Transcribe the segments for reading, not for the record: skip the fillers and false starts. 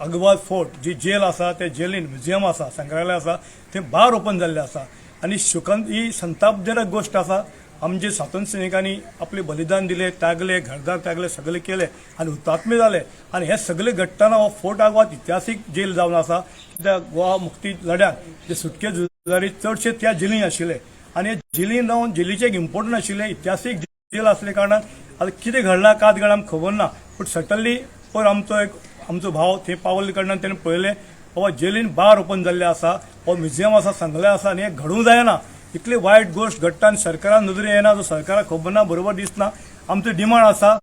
अगवाद fort जी gel आसा, ते जेलीन म्युझियम आसा, संग्रहालय आसा, थंय बार ओपन जाल्लें आसा. आनी शुकन ही संतापजनक गोश्ट आसा. आमचे स्वातंत्र्य सैनिकांनी आपले बलिदान दिले, त्यागले, घरदार त्यागले, सगळे केले आनी हुतात्मे जाले. आनी हे सगळे घडटना हो फोर्ट आगवाद इतिहासीक जेल जावन आसा, कित्याक गोवा मुक्ती लढ्यात जे सुटके झुजारी चडशे त्या जेलीन आशिल्ले. आनी हे जेलीन रावन जेलीचें एक इम्पोर्टंट आशिल्लें, इतिहासीक जेल आसले कारणान आतां कितें घडलां कात घडलां आमकां खबर ना. पूण सर्टनली पयर आमचो एक आमचो भाव थंय पावल्ले कारणान तेणें पळयलें, बाबा जेलीन बार ओपन जाल्लें आसा, हो म्युझियम आसा, संग्रहालय आसा आनी हें घडूंक जायना. इतली वायट गोश्ट घडटा आनी सरकारान नदरे येना, जो सरकाराक खबर ना, बरोबर दिसना. आमचो डिमांड आसा,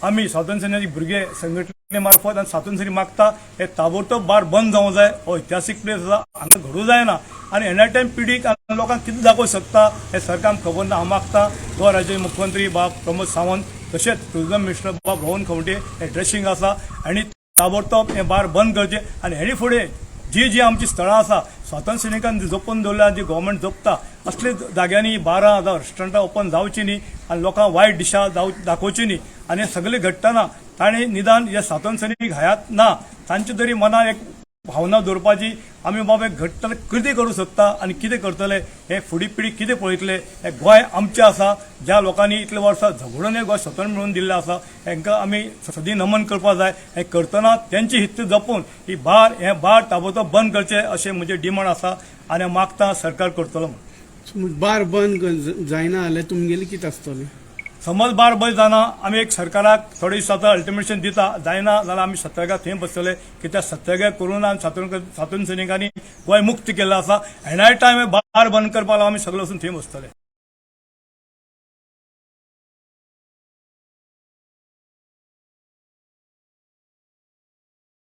आमी स्वातंत्र्य सैनिक भुरगे संघटने मार्फत आनी स्वातंत्र्य सैनिक मागता, हे ताबडतोब बार बंद जावंक जाय. हो इतिहासीक प्लेस आसा, हांगा घडूं जायना. आनी येणाऱ्या टायम पिढीक आनी लोकांक कितें दाखोवंक शकता हें सरकार खबर ना. हांव मागता, गोवा राज्याचे मुख्यमंत्री बाब प्रमोद सावंत तशेंच टुरिझम मिनिस्टर बाब रोहन खंवटे हे ड्रेसिंग आसा आनी ताबडतोब हें बार बंद करचें. आनी हेणी फुडें जी जी आमची स्थळां आसा, स्वातंत्र्य सैनिकांनी जपून दवरल्या, जी गव्हर्मेंट जपता, असले जाग्यांनी बारां जावं रेस्टॉरंटां ओपन जावची न्ही आनी लोकांक वायट दिशा जाव दाखोवची न्ही. आनी हें सगळें घडटना ताणें निदान हे स्वातंत्र्य सैनीक हयात ना, तांचे तरी मनात एक भावना दवरपाची, आमी बाबा घडटना कितें करूं शकता आनी कितें करतले, हे फुडली पिढी कितें पळयतले. हे गोंय आमचें आसा, ज्या लोकांनी इतले वर्सां झगडून हे गोंय स्वतंत्र मेळोवन दिल्लें आसा, हांकां आमी सदी नमन करपाक जाय. हें करतना तेंची हित जपून ही बार हे बार ताबडतोब बंद करचे अशें म्हजें डिमांड आसा आनी हांव मागता सरकार करतलो म्हणून. बार बंद जायना जाल्यार तुमगेली कितें आसतलें? समज बार बंद जाना, आमी एक सरकाराक थोडे दीस आतां अल्टिमेशन दिता. जायना जाल्यार आमी सत्याग्रह थंय बसतले, कित्याक सत्याग्रह करून आमी स्वातंत्र्य सैनिकांनी गोंय मुक्त केल्लें आसा. येणारे टायम बार बंद करपाक आमी सगळे वचून थंय बसतले.